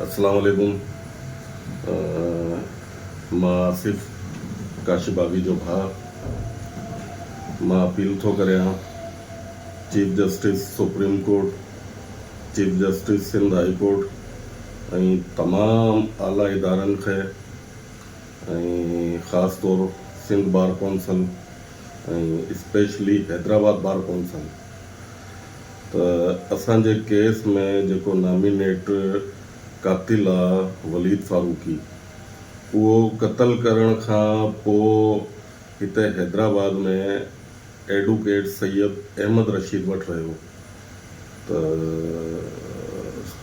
اسلام عليڪم مان آصف ڪاشف باغي جو ڀاء مان اپيل ٿو ڪريان chief justice supreme court chief justice Sindh high court ۽ تمام اعليٰ ادارن کي ۽ خاص طور Sindh bar council ۽ specially Hyderabad bar council ته اسان جي ڪيس ۾ جيڪو نامينيٽ قاتل آ وليد فاروقي اهو قتل ڪرڻ کان پو هتي حيدرآباد ۾ ايڊوڪيٽ سيد احمد رشيد وٽ رهيو ته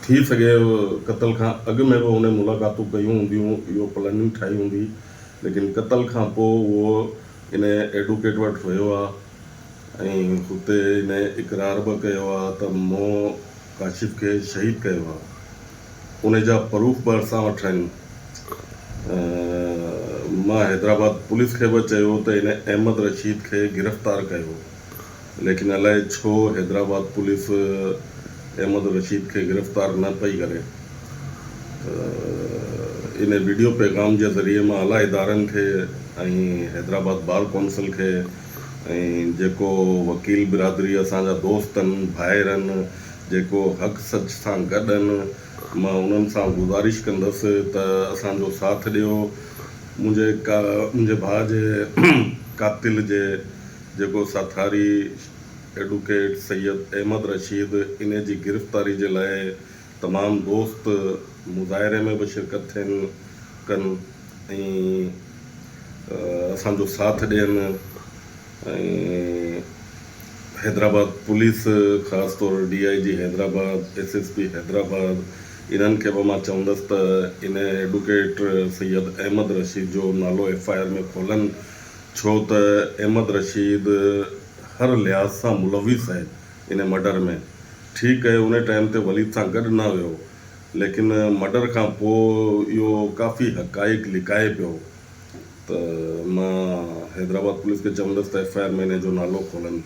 ٿي سگهي قتل کان اڳ ۾ به هن ملاقاتون ڪيون هونديون اهو پلاننگ ٺاهي هوندي ليڪن قتل کان پو اهو ان ايڊوڪيٽ وٽ رهيو آ. ۽ هتي هن اقرار به ڪيو آ ته مون ڪاشف کي شهيد ڪيو آ. ان جا پروف به اسان وٽ آهن. مان حيدرآباد پوليس کي به چيو ته هن احمد رشيد کي گرفتار ڪيو ليڪن الائي ڇو حيدرآباد پوليس احمد رشيد کي گرفتار نه پئي ڪري. ته ان وڊيو پيغام جي ذريعي مان اعليٰ ادارن کي ۽ حيدرآباد بار ڪونسل کي ۽ جيڪو وڪيل برادري اسان جا دوست ان ڀائر ان جيڪو حق سچ سان گڏ ان مان انهن سان گذارش ڪندس ته اسان جو ساٿ ڏيو منهنجي ڪا منهنجي ڀاء جي قاتل جي جيڪو ساٿاري ايڊوڪيٽ سيد احمد رشيد انهي جي گرفتاري جي لاء تمام دوست مظاهري ۾ به شرڪت ٿين ڪن ۽ اسان جو ساٿ ڏين ۽ حيدرآباد پوليس خاص طور D I G Hyderabad, S S P Hyderabad انهن کي به مان چوندس ته ان ايڊوڪيٽ سيد احمد رشيد جو نالو ايف I R ۾ کولن ڇو ته احمد رشيد هر لحاظ سان ملوث آهي ان مرڊر ۾ ٺيڪ اهي ان ٽائيم تي وليد سان گڏ نه هيو ليڪن مرڊر کان پوء اهو ڪافي حقائق لڪائي پيو ته مان حيدرآباد پوليس کي چوندس ته ايف I R ۾ هن جو نالو کولن.